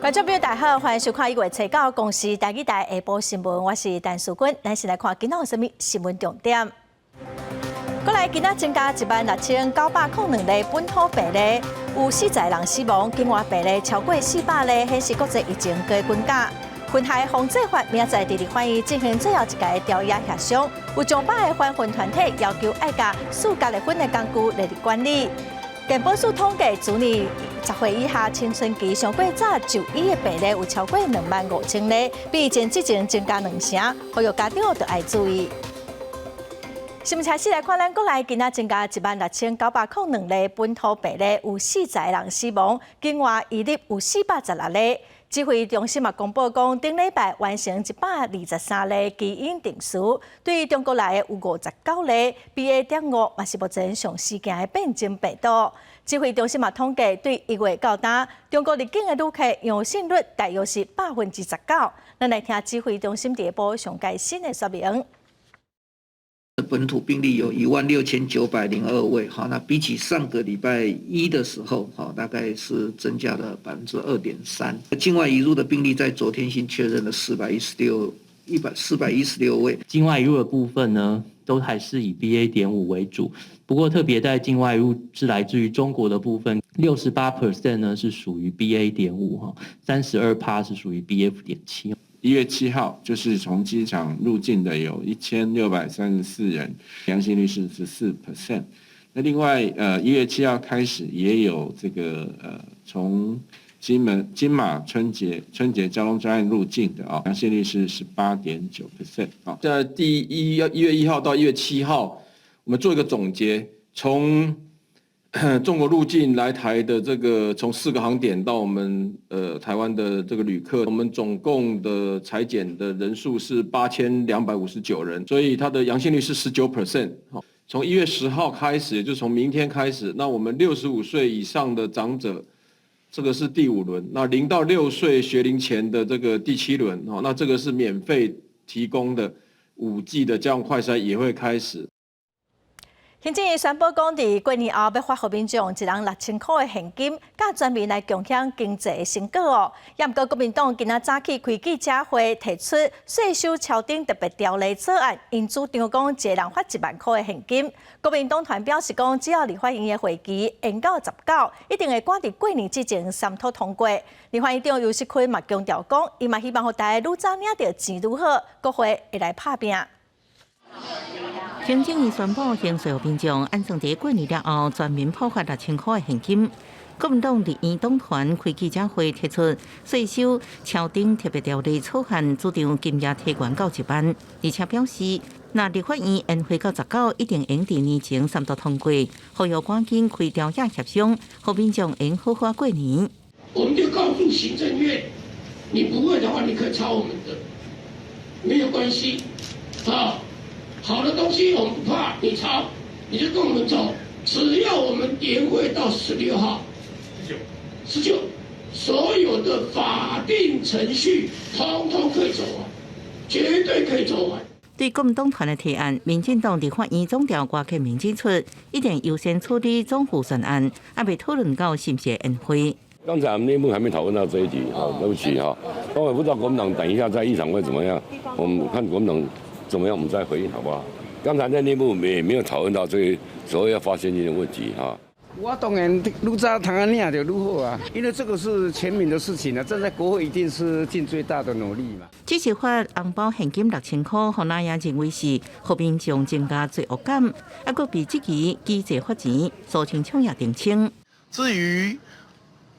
觀眾朋友大家好，歡迎收看1月初九公視台語台下晡新聞，我是陳淑君。咱先來看今仔有啥物新聞重點。過來今仔增加16,902例本土病例，有40人死亡，境外病例超過400例，顯示國際疫情加滾價。痕害防制法明仔載佇立法院進行最後一屆朝野協商，有上百个環環團體要求愛共塑膠粉的工具列入管理。健保署統計，子女10歲以下青春期傷過早就醫的病例有超過25,000例，比以前之前增加兩成，呼籲家長著愛注意。新聞開始來看，咱國內今仔增加16,902例本土病例，有40人死亡，境外移入有416例。指揮中心嘛公布講，頂禮拜完成123例基因定序，對中國來的有59例，BA.5嘛是目前上時行的變種病毒。指揮中心嘛統計，對1月到今，中國入境的旅客陽性率大約是19%。咱來聽指揮中心佇下晡上蓋新的說明。本土病例有16,902位，好，那比起上個禮拜一的時候，哈，大概是增加了2.3%。境外移入的病例在昨天新確認了四百一十六一百四百一十六位。境外移入的部分呢，都還是以 BA.5為主，不過特別在境外移入是來自於中國的部分，68% 呢是屬於 BA.5哈，32%是屬於 BF.7。 1月7號，就是從機場入境的有1634人，陽性率是14%。那另外，1月7號開始也有這個從金門金馬春節交通專案入境的啊，陽性率是18.9% 啊。在第一1月1號到1月7號，我們做一個總結，從中國入境來台的這個從四個航點到我們台灣的這個旅客，我們總共的採檢的人數是8259人，所以它的陽性率是19%。好，從1月10號開始，也就是從明天開始，那我們65歲以上的長者，這個是第五輪；那0到6歲學齡前的這個第七輪，哦，那這個是免費提供的5劑的家用快篩也會開始。行政院宣布講，佇過年後欲發予民眾一人6000箍的現金，佮全民來共享經濟的成果哦。也毋過國民黨今仔早起開記者會，提出稅收調整特別條例草案，𪜶主張講一个人發1萬箍的現金。國民黨團表示講，只要立法院的會期延到19，一定會趕佇過年之前三讀通過。立法院長游錫堃嘛強調講，伊嘛希望予大家愈早領著錢愈好，國會會來拍拚。行政院宣布，刑稅民眾按算佇過年了後全民普發6000箍的現金。國民黨立院黨團開記者會提出稅收調整特別條例草案，主張金額提懸到1萬，而且表示，若立法院延會到十九，一定會佇年前三讀通過，呼籲趕緊開朝野協商，予民眾會好好過年。我們就告訴行政院，你不會的話，你可以抄我們的，沒有關係，啊。好的東西我們不怕，你抄，你就跟我們走。只要我們延會到16號，十九，所有的法定程序通通可以走完，絕對可以走完。對國民黨團的提案，民進黨立法院總調郭台銘指出，一定優先處理總預算案，猶未討論到是毋是延會。剛才我們內部還沒討論到這一題，哈，對不起哈，我也不知道國民黨等一下在議場會怎麼樣，我們看國民黨怎麼樣，我們再回應好不好？剛才在內部也沒有討論到這個所謂要發現金的問題哈。我當然愈早通領就愈好啊，因為這個是全民的事情啊，站在國會一定是盡最大的努力嘛。只是發紅包現金6000箍，予那也認為是予民眾增加罪惡感，啊，閣被質疑機制發錢，蘇貞昌也澄清。至於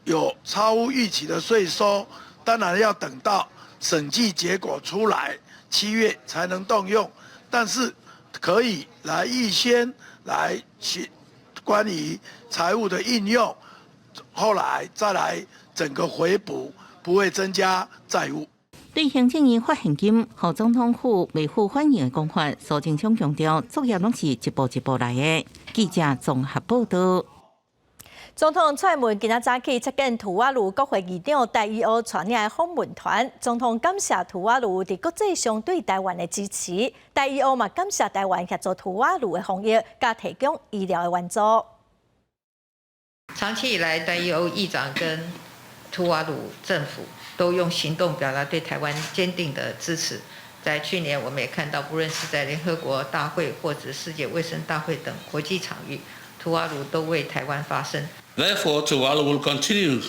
有超乎預期的稅收，當然要等到審計結果出來，7月才能動用，但是可以來預先來去關於財務的應用，後來再來整個回補，不會增加債務。對行政院發現金，予總統府未付反應的講法，蘇貞昌強調，作業攏是一步一步來的。記者綜合報道。總統蔡英文今仔早起接見吐瓦魯國會議長戴伊歐帶領的訪問團，總統感謝吐瓦魯佇國際上對台灣的支持，戴伊歐嘛感謝台灣協助吐瓦魯的防疫，佮提供醫療的援助。長期以來，戴伊歐議長跟吐瓦魯政府都用行動表達對台灣堅定的支持。在去年，我們也看到，不論是在聯合國大會或者世界衛生大會等國際場域，吐瓦魯都為台灣發聲。 Therefore, Tuvalu will continue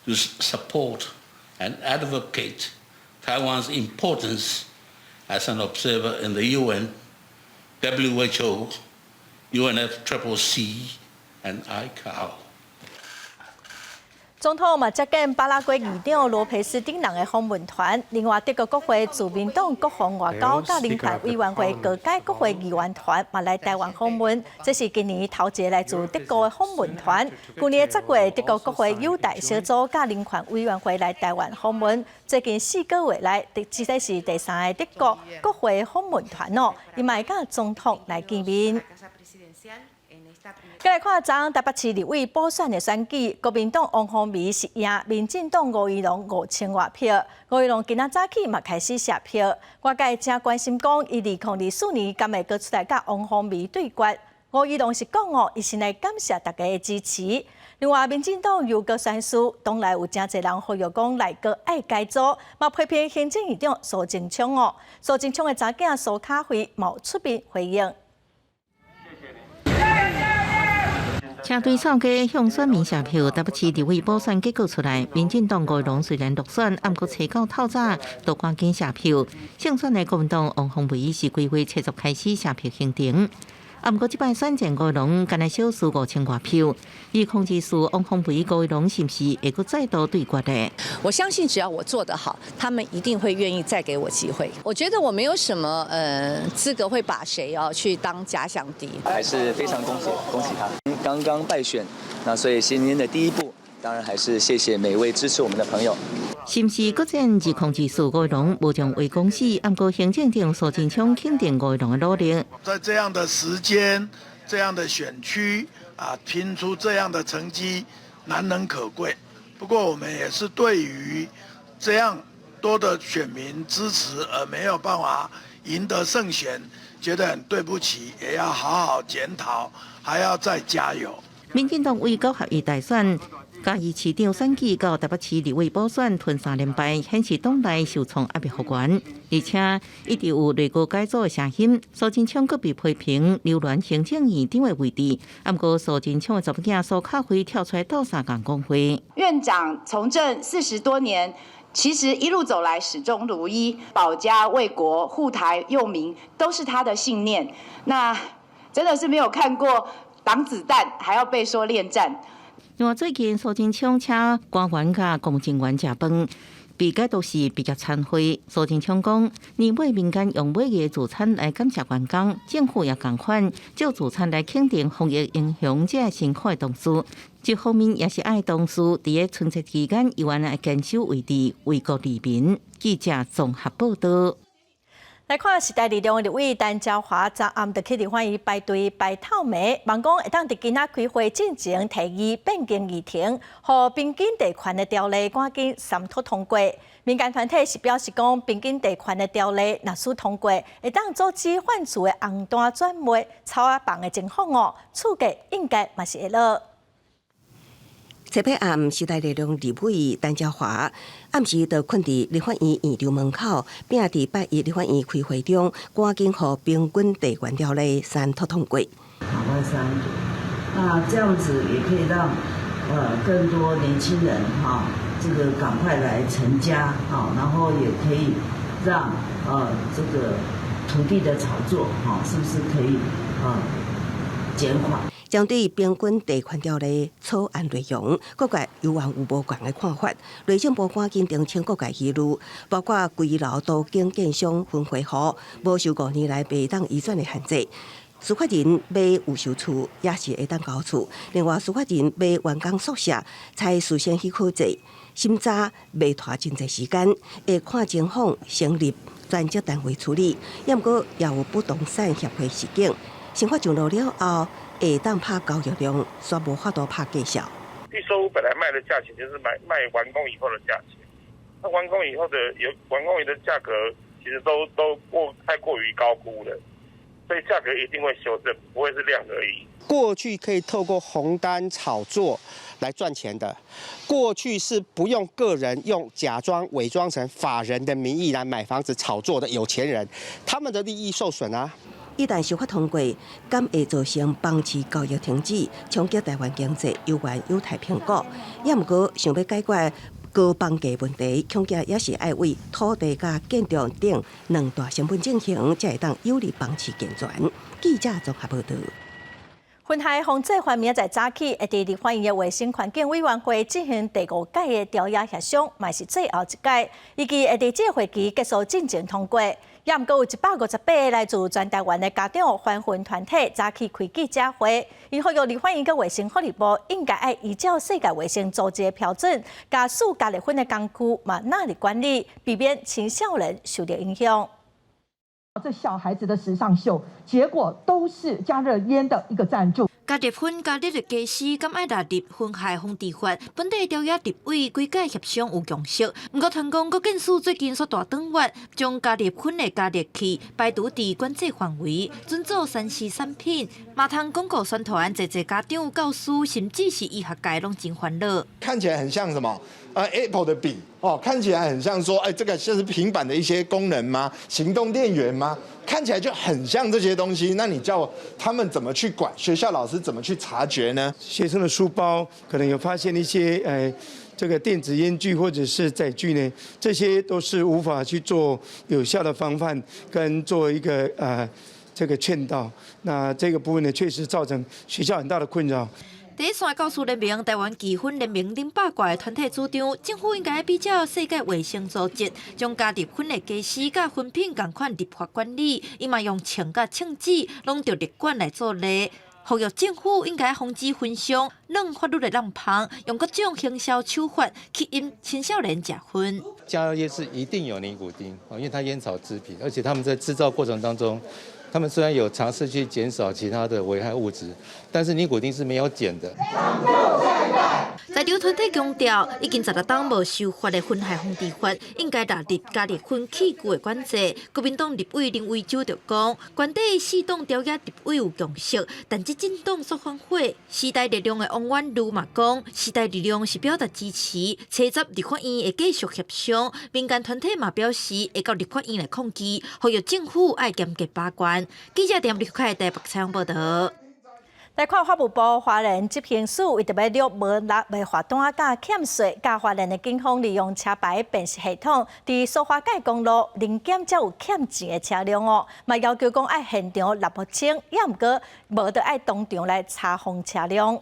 to support and advocate Taiwan's importance as an observer in the UN, WHO, UNFCCC and ICAO. 總統嘛接見巴拉圭議長羅培斯等人的訪問團，另外德國國會自民黨國防外交佮人權委員會高階國會議員團嘛來台灣訪問，這是今年頭一个來自德國的訪問團。舊年10月，德國國會優待小組佮人權委員會來台灣訪問，最近4個月來，這個是第三个德國國會訪問團哦，伊嘛會佮總統來見面。閣來看昨昏台北市立委補選的選舉，國民黨王鴻薇是贏民進黨吳怡農5000外票。吳怡農今仔早起嘛開始謝票，外界誠關心講，伊2024年敢會閣出來佮王鴻薇對決。吳怡農是講哦，伊先來感謝大家的支持。另外，民進黨又閣宣示，黨內有誠濟人呼籲講內閣愛改組，嘛批評行政院長蘇貞昌哦。蘇貞昌的查囝蘇卡慧嘛出面回應。車隊掃街向選民謝票，台北市立委補選結果出來，民進黨吳怡農雖然落選，毋過初九透早都趕緊謝票。勝選的國民黨王鴻薇是規劃7月開始謝票行程。毋過這擺選戰吳怡農，干焦少輸5000外票。2024王鴻薇吳怡農是毋是會閣再度對決呢？我相信只要我做得好，他們一定會願意再給我機會。我覺得我沒有什麼資格會把誰哦去當假想敵。還是非常恭喜恭喜他，剛剛敗選，那所以新年的第一步，當然還是謝謝每位支持我們的朋友。是毋是閣戰2024吳怡農無將話講死，毋過行政長蘇貞昌肯定吳怡農的努力。在這樣的時間、這樣的選區啊，拼出這樣的成績，難能可貴。不過我們也是對於這樣多的選民支持而沒有辦法贏得勝選，覺得很對不起，也要好好檢討，還要再加油。民進黨為九合一大選，嘉義市長選舉到台北市立委補選吞三連敗，顯示黨內受創壓力予懸，而且一直有內閣改組的聲音。蘇貞昌閣被批評留戀行政院長的位置，毋過蘇貞昌的查某囝蘇卡慧跳出來鬥相共講話。院長從政40多年，其實一路走來始終如一，保家衛國、護台佑民都是他的信念。那真的是沒有看過擋子彈，還要被說戀戰。另外，最近蘇貞昌請官員佮公務員食飯，被解讀是畢業餐會。蘇貞昌講，年尾民間用買的資產來感謝員工，政府也仝款，借資產來肯定防疫英雄這辛苦的同事。一方面也是愛同事佇咧春節期間猶原愛堅守位置，為國利民。記者綜合報道。來看時代力量立委陳椒華，昨暗就去立法院排隊排透暝，望講會當佇今仔開會進前提議變更議程，予平均地權的條例趕緊三讀通過。民間團體是表示講，平均地權的條例若使通過，會當阻止販厝的紅單轉賣、草仔房的情況哦，厝價應該嘛是會落。昨暝暗，時代力量立委陳椒華暗時就睏佇立法院院場門口，拚佇拜一立法院開會中，趕緊予平均地權條例三讀通過。趕快三讀，那這樣子也可以讓更多年輕人哈，這個趕快來成家啊，然後也可以讓這個土地的炒作哈，是不是可以減緩？針對平均地權條例草案內容，各界猶原有無仝的看法。內政部趕緊澄清各界疑慮，包括危樓都更建商分戶予，無受5年來袂當移轉的限制。司法人買預售厝也是會當交厝。另外，司法人買員工宿舍，採事先許可制，審查袂拖真濟時間，會看情況成立專責單位處理。毋過也有不動產協會示警，新法上路了後，會當拍交易量，煞無法度拍價數。預售屋本來賣的價錢就是買賣完工以後的價錢，那完工以後的有完工以後的價格，其實都過太過於高估了，所以價格一定會修正，不會是量而已。過去可以透過紅單炒作來賺錢的。過去是不用個人用假裝偽裝成法人的名義來買房子炒作的有錢人，他們的利益受損啊。一旦修法通過，敢會造成房市交易停止，衝擊台灣經濟，猶原有待評估。也毋過，想欲解決高房價問題，恐驚也是愛為土地佮建築等兩大成本進行，才會當有利房市健全。記者綜合報導。薰害防制法明仔載早起，會佇立法院的衛生環境委員會進行第五屆的調查協商，嘛是最後一屆，預計會佇這個會期結束進程通過。也毋過有158個來自全台灣的家長反薰團體早起開記者會，𪜶呼籲立法院佮衛生福利部應該愛依照世界衛生組織的標準，共四加熱薰的工具嘛納入管理，避免青少年受著影響。這小孩子的時尚秀，結果都是加熱煙的一個贊助。加熱薰加熱的家私，敢愛納入薰害防治法？本地朝野立委幾屆協商有共識，毋過傳講國健署最近煞大轉彎，將加熱薰的加熱器排除佇管制範圍，準做3C 產品。嘛通廣告宣傳，濟濟家長、教師，甚至是醫學界攏真煩惱。看起來很像什麼？Apple 的筆哦，看起來很像說，哎，這個像是平板的一些功能嗎？行動電源嗎？看起來就很像這些東西。那你叫他們怎麼去管？學校老師怎麼去察覺呢？學生的書包可能有發現一些，這個電子菸具或者是載具呢，這些都是無法去做有效的防範跟做一個這個勸導。那這個部分呢，確實造成學校很大的困擾。第一線教師聯盟、台灣技薰聯盟等百掛的團體主張，政府應該比照世界衛生組織，將加熱薰的家私佮薰品仝款立法管理。伊嘛用槍佮槍支攏著列管來做例，呼籲政府應該防止薰商用法律的漏縫，用各種行銷手法吸引青少年食薰。加熱煙是一定有尼古丁，因為它煙草製品，而且他們在製造過程當中，他們雖然有嘗試去減少其他的危害物質，但是尼古丁是沒有減的。在場團體強調，已經16冬無修法的薰害防治法，應該納入加熱薰器具的管制。國民黨立委林為洲就講，原底四黨朝野立委有共識，但執政黨煞反悔。時代力量的王婉諭嘛講，時代力量是表達支持，初十立法院會繼續協商。民間團體嘛表示，會到立法院來抗議，呼籲政府愛嚴格把關。記者鄭立凱台北採訪報導。來看法務部花蓮執行署為著欲掠無納的罰單佮欠稅，佮花蓮的警方利用車牌辨識系統，佇蘇花改公路臨檢才有欠錢的車輛哦，嘛要求講愛現場納予清，也毋過無著愛當場來查封車輛。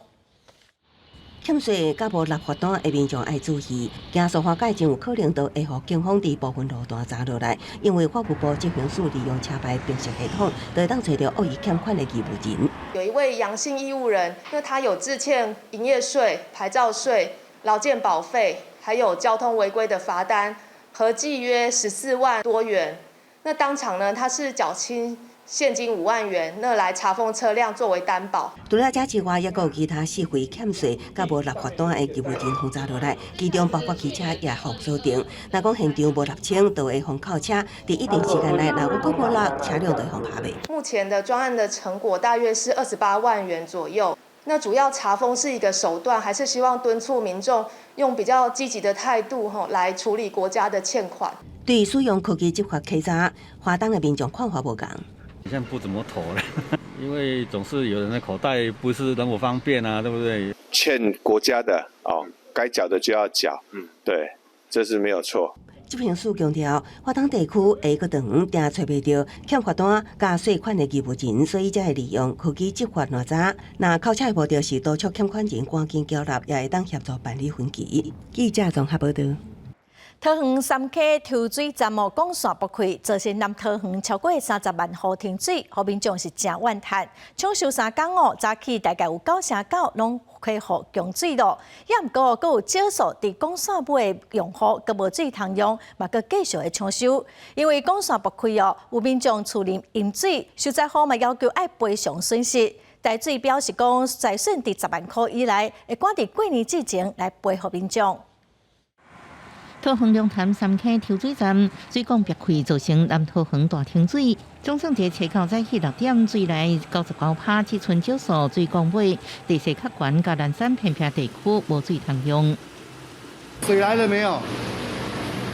欠稅佮無納罰單的民眾愛注意，行蘇花改真有可能都會予警方佇部分路段查落來，因為法務部執行署利用車牌辨識系統，就會當揣著惡意欠款的義務人。有一位楊姓義務人，那他有滯欠營業稅、牌照稅、勞健保費，還有交通違規的罰單，合計約14萬多元。那當場呢，他是繳清現金5萬元，那來查封車輛作為擔保。除了這之外，猶閣有其他四回欠稅佮無納罰單的義務人予查落來，其中包括汽車也予鎖定。若講現場無納清，就會予扣車。佇一定時間內，若閣無納，車輛就會予拍賣。目前的專案的成果大約是28萬元左右。那主要查封是一個手段，還是希望敦促民眾用比較積極的態度，吼來處理國家的欠款。對使用科技執法稽查，花東的民眾看法無仝。現在不怎麼投了，因為總是有人的口袋不是那麼方便啊，對不對？欠國家的哦，該繳的就要繳，嗯，對，這是沒有錯。執行署強調，花東地區下個長定揣袂著欠罰單佮稅款的義務人，所以才會利用科技執法攔查。若扣車的目的是督促欠款人趕緊繳納，也會當協助辦理分期。記者綜合報導。桃園三溪抽水站哦，管線爆開，造成南桃園超過30萬戶停水，予民眾是誠怨嘆。搶修3工哦，早起大概有99%攏恢復供水咯。也毋過，閣有少數佇管線尾的用戶閣無水通用，嘛閣繼續咧搶修。因為管線爆開哦，有民眾厝裡淹水，受災戶嘛要求愛賠償損失。台水表示講，財損佇10萬箍以內，會趕佇過年之前來賠予民眾。桃園龍潭三溪抽水站水管癟開，造成南桃園大停水。總算佇初九早起6點，水來99%，只賰少數水管尾地勢較懸，佮南山偏僻地區無水通用。水來了沒有？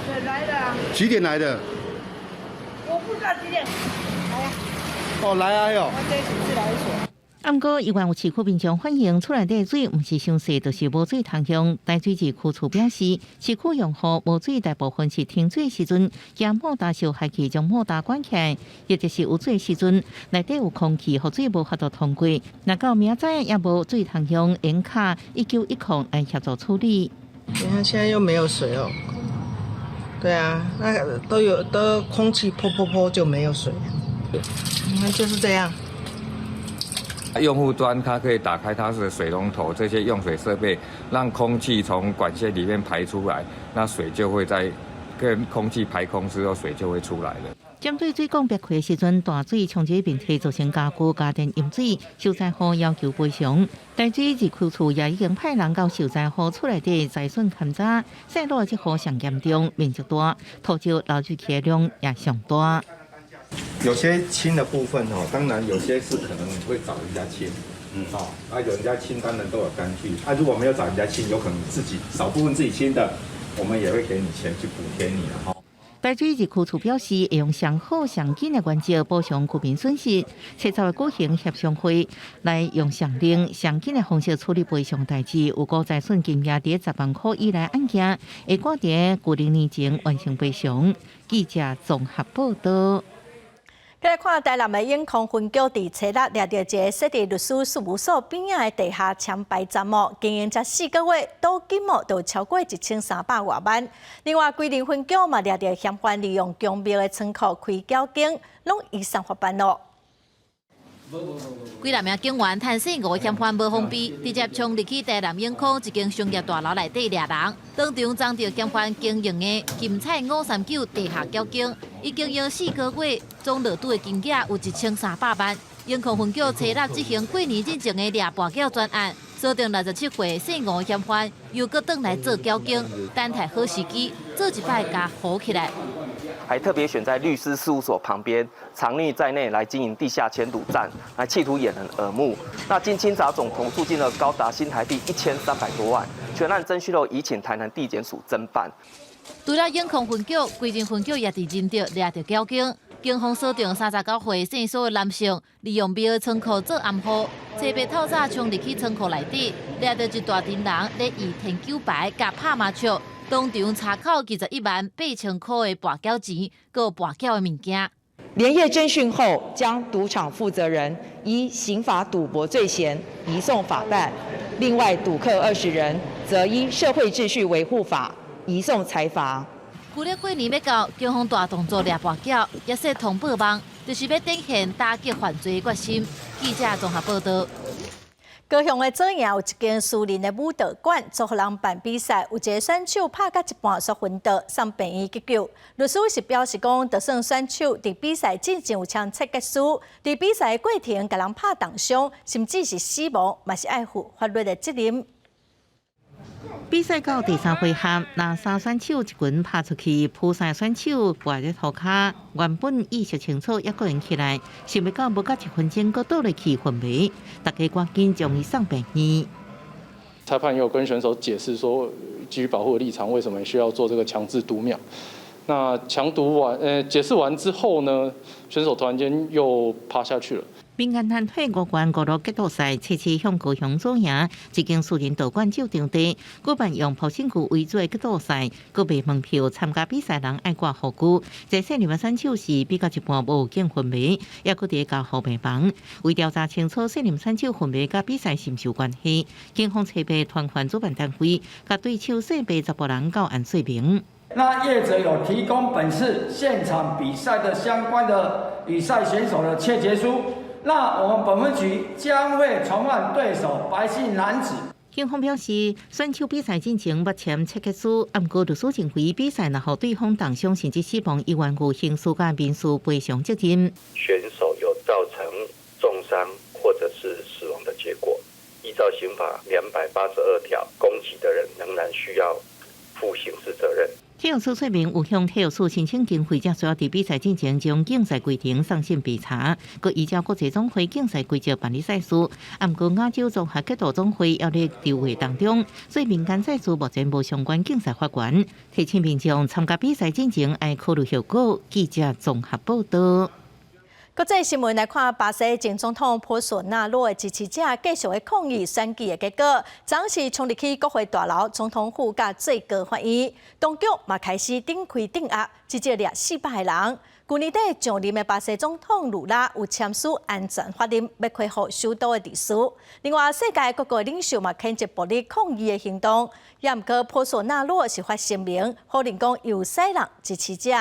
水來了。幾點來的？我不知道幾點。來啊。哦，來啊喲。我這是自來水。毋過，猶原有市區民眾反映，厝內底水毋是傷細，就是無水通用。台水二區處表示，市區用戶無水大部分是停水時陣，驚摩打受害去將摩打關起來，或者是有水時陣內底有空氣，予水無法度通過。若到明仔載猶無水通用，會敲1910來協助處理。你看現在又沒有水哦。對啊，那都有都空氣潑潑潑就沒有水。你看就是這樣。用戶端它可以打開它的水龍頭，這些用水設備，讓空氣從管線裡面排出來，那水就會在跟空氣排空之後，水就會出來了。針對水管癟開的時陣，大水沖入問題造成家具、家電淹水，受災戶要求賠償。台水二區處也已經派人到受災戶厝內底災損勘查，賽落這雨上嚴重，面積大，土石流入去的量也上大。有些清的部分哦，當然有些是可能會找人家清，哦，啊有人家清當然都有單據，啊如果沒有找人家清，有可能自己少部分自己清的，我們也會給你錢去補貼你哈。台水二區處表示，會用上好上緊的原則補償居民損失，初十會舉行協商會，來用上靈上緊的方式處理賠償代誌。有過災損金額佇10萬箍以內案件，會趕佇舊年前完成賠償。記者綜合報道。來看台南的永康分局佇初六掠著一个設佇律師事務所邊仔的地下簽牌站哦，經營才4個月，賭金哦就超過1300外萬。另外，龜林分局嘛掠著嫌犯利用宮廟的倉庫開繳間，攏移送法辦咯。幾若名警員趁細五嫌犯無防備，直接衝入去台南永康一間商業大樓內底掠人，當場贓著嫌犯經營的金彩539地下繳間，伊經營4個月，總落賭的金額有1300萬。永康分局初六執行過年進前的掠跋筊專案，鎖定67歲姓吳嫌犯，又閣轉來做繳間，等待好時機，做一擺共唬起來。還特別選在律師事務所旁邊，藏匿在內來經營地下簽賭站，來企圖掩人耳目。那經清查總投注金額高達新台幣1300多萬，全案偵訊後移請台南地檢署偵辦。除了永康分局、龜林分局也佇仁德掠著繳間，警方鎖定39歲姓蘇的男性，利用廟倉庫做暗號，初八透早衝入去倉庫內底，掠著一大群人咧用天九牌佮拍麻將。當場查扣21萬8千箍的跋筊錢，閣跋筊的物件。連夜偵訊後，將賭場負責人依刑法賭博罪嫌移送法辦。另外，賭客20人則依社會秩序維護法移送裁罰。舊曆過年欲到，警方大動作掠跋筊，也設通報網，就是欲展現打擊犯罪的決心。記者綜合報道。高雄的左營有一間私人的武道館，租予人辦比賽，有一个選手拍甲一半煞昏倒，送病院急救。律師是表示講，就算選手佇比賽進前有簽切結書，佇比賽過程共人拍重傷，甚至是死亡，嘛是愛負法律的責任。比賽到第三回合，藍衫選手一拳拍出去，浮衫選手跋佇塗跤，原本意識清楚，猶閣會起來，想袂到無到一分鐘，閣倒落去昏迷，大家趕緊將伊送病院。裁判也有跟選手解釋說，基於保護的立場，為什麼需要做這個強制讀秒？那強讀完，解釋完之後呢，選手突然間又趴下去了。民間團體五關五路決鬥賽，初七向高雄左營一間私人道館借場地舉辦用抱身具為主的決鬥賽，閣賣門票，參加比賽人愛掛護具。這姓林的選手是比到一半無見昏迷，猶閣佇加護病房。為調查清楚姓林選手昏迷佮比賽是毋是有關係，警方初八傳喚主辦單位，共對手姓白查埔人到案說明。那業者有提供本次現場比賽的相關的比賽選手的切結書。那我們本分局將會傳喚對手白姓男子。警方表示，選手比賽進前捌簽切結書，毋過律師認為比賽若予對方重傷甚至死亡，猶原有刑事佮民事賠償責任。選手有造成重傷或者是死亡的結果，依照刑法282條，攻擊的人仍然需要負刑事責任。體育署說明有向體育署申請經費，才需要佇比賽進前將競賽規程送審備查，閣依照國際總會競賽規則辦理賽事。啊，毋過亞洲綜合格鬥總會猶咧籌劃當中，所以民間賽事目前無相關競賽法源。提醒民眾參加比賽進前愛考慮後果。記者綜合報道。國際新聞來看，巴西前總統波索納羅的支持者繼續咧抗議選舉的結果，昨昏是衝入去國會大樓、總統府佮最高法院，當局嘛開始展開鎮壓，至少掠400個人。舊年底上任的巴西總統盧拉有簽署安全法令，欲恢復首都的秩序。另外，世界各國領袖嘛譴責暴力抗議的行動，也毋過波索納羅是發聲明，否認講有使弄支持者。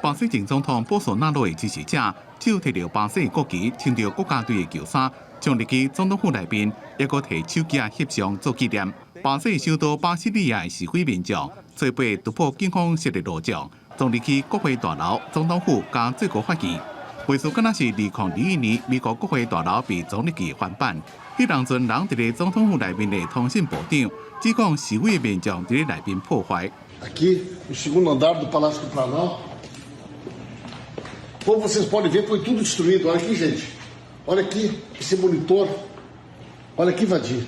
巴西前總統波索納羅的支持者手提著巴西國旗，穿著國家隊的球衫，衝入去總統府內面，猶閣提手機仔翕相做紀念。巴西首都巴西利亞的示威民眾，初八突破警方設的路障，衝入去國會大樓、總統府佮最高法院。話說，敢若是2021年美國國會大樓被衝入去翻版。彼當陣人佇咧總統府內面的通訊部長，指控示威的民眾佇咧內面破壞。 Aqui, no segundo andar do Palácio do Planalto. Como vocês podem ver, foi tudo destruído. Olha aqui, gente. Olha aqui esse monitor. Olha aqui, Vadir.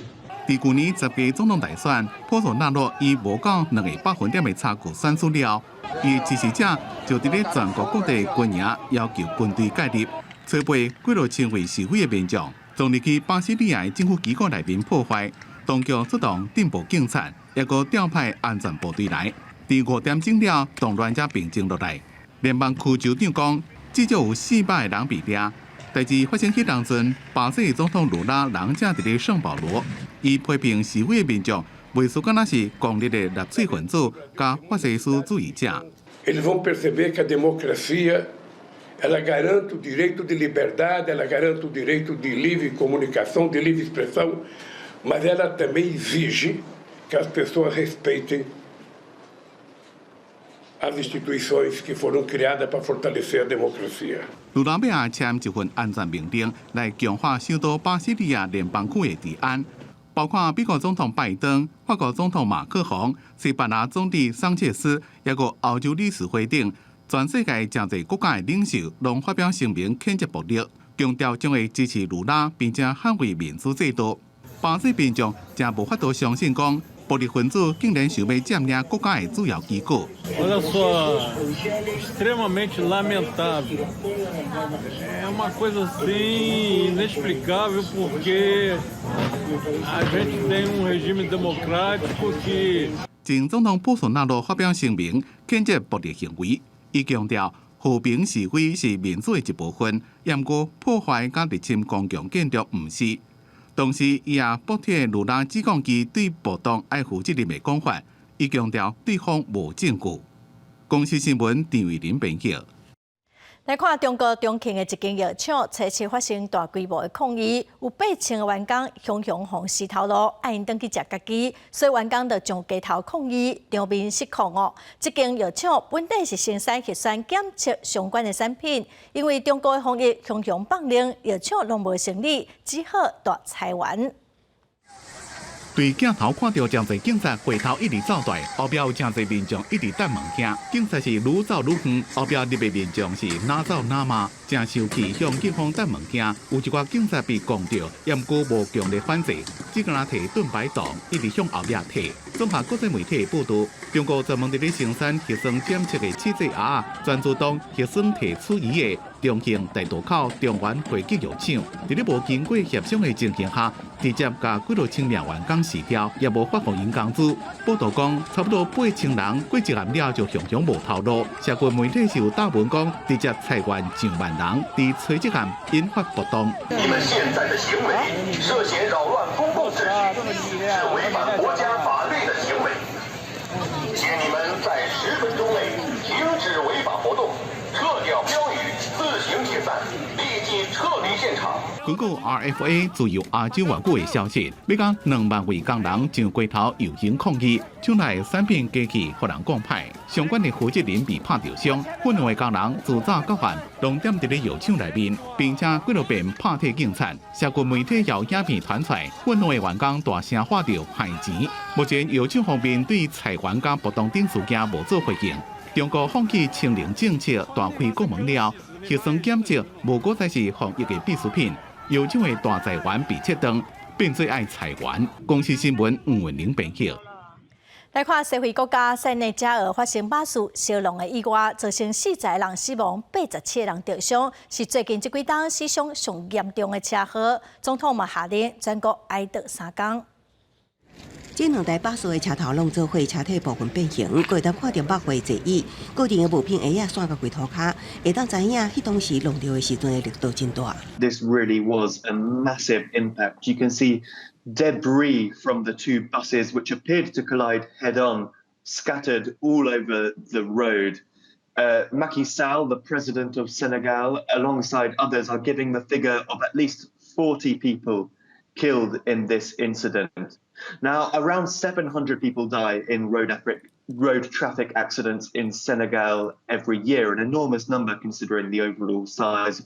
佇舊年10月總統大選，波索納羅以無夠2個百分點的差距勝出了，伊的支持者就佇咧全國各地軍營要求軍隊介入，初八幾落千位示威的民眾，衝入去巴西利亞的政府機構內面破壞，當局出動鎮暴警察，猶閣調派安全部隊來。佇5點鐘了，動亂才平靜落來。聯邦區州長講，至少有400個人被掠。代誌發生彼當陣，巴西總統盧拉人正佇咧聖保羅，伊批評示威的民眾，袂輸敢若是狂熱的納粹分子佮法西斯主義者。 Eles vão perceber que a democracia ela garante o direito de liberdade, ela garante o direito de livre comunicação, de livre expressão, mas ela também exige que as pessoas respeitem as instituições que foram criadas para fortalecer a democracia. 盧拉欲來簽一份安全命令，來強化首都巴西利亞聯邦區的治安，包括美國總統拜登、法國總統馬克宏、西班牙總理桑切斯，猶閣歐洲理事會等，全世界誠濟國家的領袖，攏發表聲明譴責暴力，強調將會支持盧拉，並且捍衛民主制度。巴西民眾誠無法度相信講，暴力分子竟然想欲佔領國家的主要機構。 Olha só, extremamente lamentável. É uma coisa assim inexplicável porque a gente tem um regime democrático que 前總統波索納羅發表聲明，譴責暴力行為，伊強調和平示威是民主的一部分，毋過破壞佮入侵公共建築毋是。同時，伊也駁斥盧拉指控其對暴動愛負責任的講法，伊強調對方無證據。公視新聞陳慧琳編輯。來看中國重慶的一間藥廠，初七發生大規模的抗議，有8000個員工雄雄予死頭路，愛𪜶轉去食家己，所以員工就上街頭抗議，場面失控哦。這間藥廠本底是生產核酸檢測相關的產品，因為中國的防疫雄雄放令，藥廠攏無生理，只好大裁員。對鏡頭看著誠濟警察回頭一直走蹛，後壁有誠濟民眾一直擲物件。警察是愈走愈遠，後壁入的民眾是哪走哪罵，誠生氣向警方擲物件。有一寡警察被摃著，毋過無強力反制，只敢若提盾牌擋，一直向後壁退。綜合國際媒體報導，中國專門佇咧生產核酸檢測的試劑盒，全自動核酸提取儀的重慶大渡口中原匯吉藥廠，佇咧無經過協商的情形下，直接共幾落千名員工辭掉，也無發予𪜶工資。報導講，差不多8000人過一暗了就雄雄無頭路。社群媒體是有貼文講，直接裁員上萬人，佇初七暗引發暴動。你們現在的行為涉嫌擾亂公共秩序，是違反國家法律的行為，請你們在10分鐘內停止違法活動，撤掉標語，自行解散，立即撤離現場。根據 RFA 自由亞洲外語的消息，欲共2萬位工人上街頭遊行抗議，廠內產品機器予人講歹，相關的負責人被拍著傷，憤怒的工人自早到晚攏踮佇咧藥廠內面，並且幾落遍拍退警察。社群媒體有影片傳出來，憤怒的員工大聲喊著害錢。目前藥廠方面對裁員佮暴動等事件無做回應。中國放棄清零政策，大開國門了，核酸檢測無閣再是防疫的必需品。藥廠的大裁員被切斷，變做愛裁員。公視新聞吳文玲編譯。來看西非國家塞內加爾發生巴士燒狼的意外，造成40人死亡，87個人著傷，是最近這幾冬死傷上嚴重的車禍。總統嘛下令全國哀悼3工。這兩台巴士的車頭攏做火，車體部分變形，閣會當看著肉塊濟意，個人的物品鞋仔散到規塗跤，會當知影彼當時撞著的時陣的力道真大。 This really was a massive impact. You can see debris from the two buses, which appeared to collide head-on, scattered all over the road. Macky Sall, the president of Senegal, alongside others, are giving the figure of at least 40 people killed in this incident. Now, around 700 people die in road traffic accidents in Senegal every year, an enormous number considering the overall size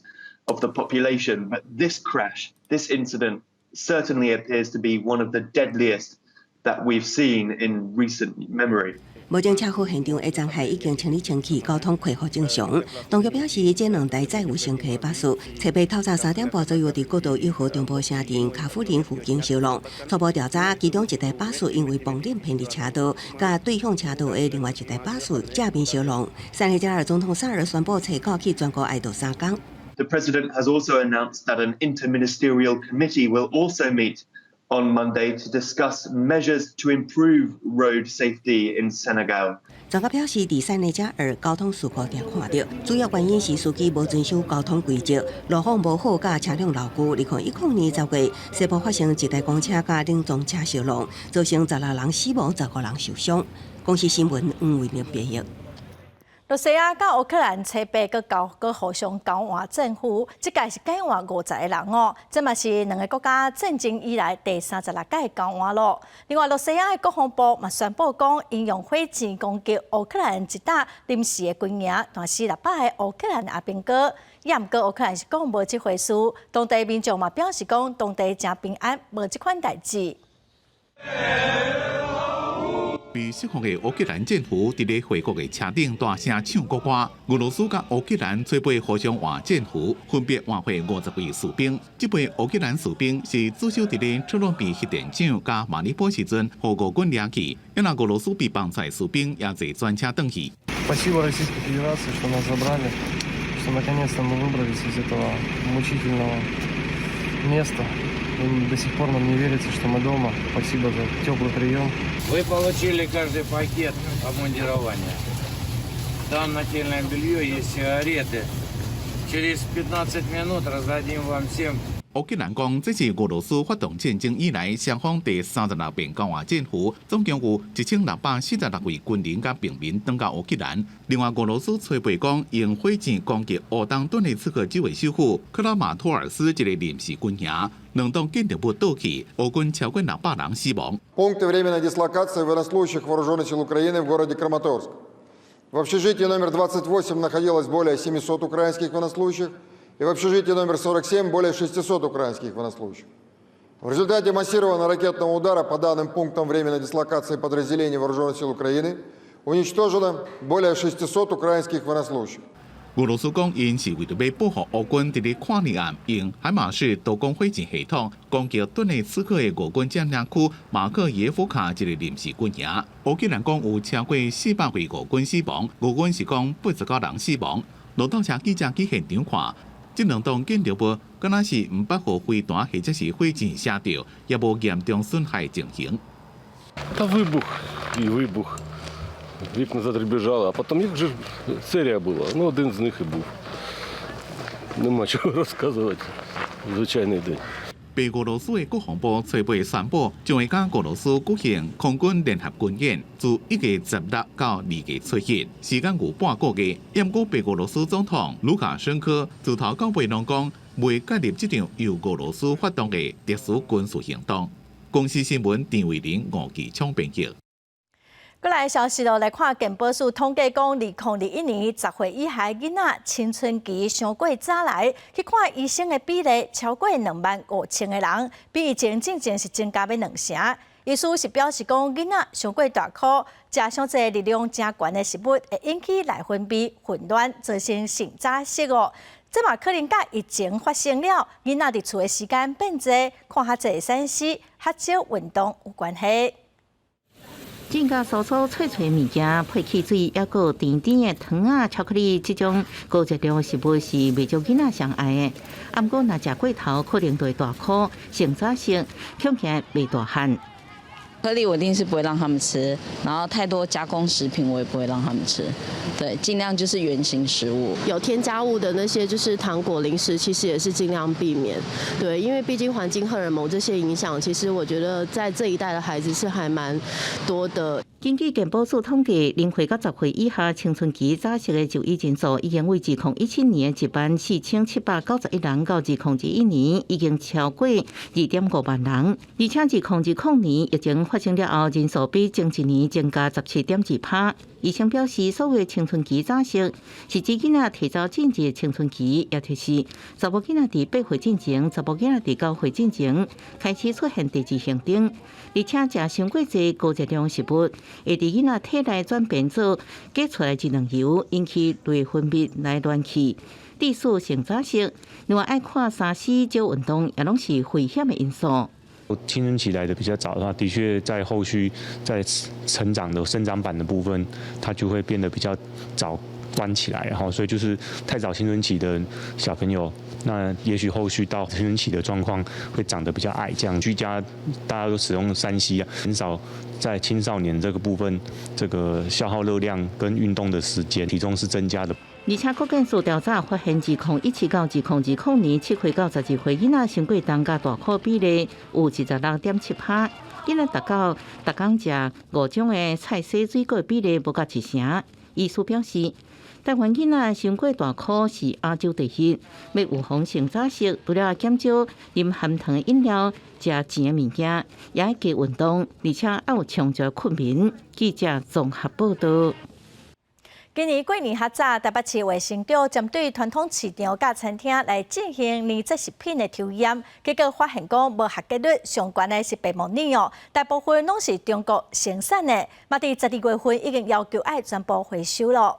of the population. But this crash, this incident, certainly appears to be one of the deadliest that we've seen in recent memory. 目前車禍現場的殘骸已經清理清氣，交通恢復正常。當局表示，這兩台載有乘客的巴士，初八透早3點半左右，佇國道1號中部城鎮卡夫林附近燒狼。初步調查，其中一台巴士因為崩鏈偏離車道，佮對向車道的另外一台巴士正面相撞。塞內加爾總統薩爾宣布，初九起全國哀悼3工。 The president has also announced that an interministerial committee will also meet on Monday to discuss measures to improve road safety in Senegal. 專家表示，佇塞內加爾交通事故定看著，主要原因是司機無遵守交通規則、路況無好、佮車輛老舊。2010年10月，西部發生一台公車佮冷裝車相撞，造成16人死亡、15人受傷。公視新聞黃慧玲編譯。露西亞佮烏克蘭初八閣交閣互相交換戰俘，這屆是交換50個人哦，這嘛是兩個國家戰爭以來第36屆交換咯。另外，露西亞的國防部嘛宣布講，𪜶用火箭攻擊烏克蘭一搭臨時的軍營，彈死600個烏克蘭的阿兵哥。也毋過烏克蘭是講無這回事，當地民眾嘛表示講，當地誠平安，無這款代誌。被釋放的烏克蘭戰俘佇咧回國的車頂大聲唱國歌。俄羅斯佮烏克蘭初八互相換戰俘，分別換回50位士兵。這批烏克蘭士兵是駐守佇咧車諾比核電廠佮馬里波時陣，予俄軍掠去。因為俄羅斯被放出來士兵也坐專車轉去。 Спасибо Российской Федерации, что нас забрали, что наконец-то мы выбрались из этого мучительного места. И до сих пор нам не верится, что мы дома. Спасибо за теплый прием. Вы получили каждый пакет обмундирования. Там нательное белье, есть сигареты. Через 15 минут раздадим вам всем. 烏克蘭講，這是俄羅斯發動戰爭以來，雙方第36遍交換戰俘，總共有1646位軍人佮平民轉到烏克蘭。另外，俄羅斯初八講，用火箭攻擊烏東頓涅茨克州的首府克拉馬托爾斯一個臨時軍營，兩棟建築物倒去，烏軍超過600人死亡。 Пункты временной дислокации военнослужащих Вооруженных сил Украины в городе Краматорск. В общежитии номер 28 находилось более 700 украинских военнослужащих и в общежитии номер 47 более 600 украинских военнослужащих. В результате массированного ракетного удара по данным пунктам временной дислокации подразделений Вооруженных сил Украины уничтожено более 600 украинских военнослужащих. 俄羅斯講，𪜶是為著欲報復烏軍佇咧跨年暗用海馬士多管火箭系統攻擊頓涅茨克的俄軍佔領區馬克耶夫卡一個臨時軍營。烏克蘭講有超過400位俄軍死亡，俄軍是講89人死亡。路透社記者去現場看，這兩棟建築物敢若是毋捌予飛彈或者是火箭射著，也無嚴重損害情形。 Та вибух і вибух. Вікна задребезжали, а потім їх вже ж серія була. Ну, один з них і був. Нема чого розказувати. Звичайний день. 白白俄羅斯的國防部初八宣布，將會佮俄羅斯舉行空軍聯合軍演，自1月16到2月7日，時間有半個月。毋過白俄羅斯總統盧卡申科自頭到尾攏講，袂介入這場由俄羅斯發動的特殊軍事行動。公視新聞陳慧玲、吳繼昌編輯。閣來消息囉，來看健保署統計講，2021年10歲以下囡仔青春期傷過早來去看醫生的比例超過25,000個人，比疫情進前是增加欲兩成。醫師是表示講，囡仔傷過大箍，食傷濟熱量誠懸的食物，會引起內分泌混亂，造成性早熟哦。這嘛可能佮疫情發生了，囡仔佇厝的時間變濟，看較濟3C，較少運動有關係。增加酥酥脆脆物件，配汽水，抑閣甜甜的糖仔、巧克力，這種高熱量的食物是袂少囡仔上愛的。啊，毋過若食過頭，可能就會大箍、性早熟，恐驚袂大漢。顆粒我一定是不會讓他們吃，然後太多加工食品我也不會讓他們吃，對，盡量就是原型食物。有添加物的那些就是糖果、零食，其實也是盡量避免，對，因為畢竟環境荷爾蒙這些影響，其實我覺得在這一代的孩子是還蠻多的。根據健保署統計，0歲到10歲以下青春期早熟的就醫人數，已經為2017年14,791人，到2021年已經超過2.5萬人。而且2020年疫情發生了後，人數比前一年增加17.2%。醫生表示，所謂青春期早熟，是指囡仔提早進入青春期，也就是查某囡仔佇8歲進前，查埔囡仔佇9歲進前開始出現第二性徵，而且食傷過濟高熱量食物，會佇囡仔體內轉變做擠出來一兩油，引起內分泌來亂去，致使性早熟。另外愛看3C少運動，也攏是危險的因素。青春期來的比較早的話，的確在後續在成長的生長板的部分，它就會變得比較早關起來，然後所以就是太早青春期的小朋友，那也許後續到青春期的狀況會長得比較矮。這樣居家大家都使用3C 啊，減少在青少年這個部分這個消耗熱量跟運動的時間，體重是增加的。而且國健署調查發現，2017到2020年7歲到12歲囡仔傷過重佮大箍比例有26.7%，囡仔達到逐工食五種的菜色水果比例無到一成。醫師表示，台灣囡仔傷過大箍是亞洲第一，欲預防性早熟，除了減少啉含糖的飲料、食甜的物件，也愛加運動，而且愛有充足睏眠。記者綜合報道。今年過年較早，台北市衛生局針對傳統市場佮餐廳來進行年節食品的抽驗，結果發現講無合格率上懸的是白木耳哦，大部分攏是中國生產的，嘛佇12月份已經要求愛全部回收囉。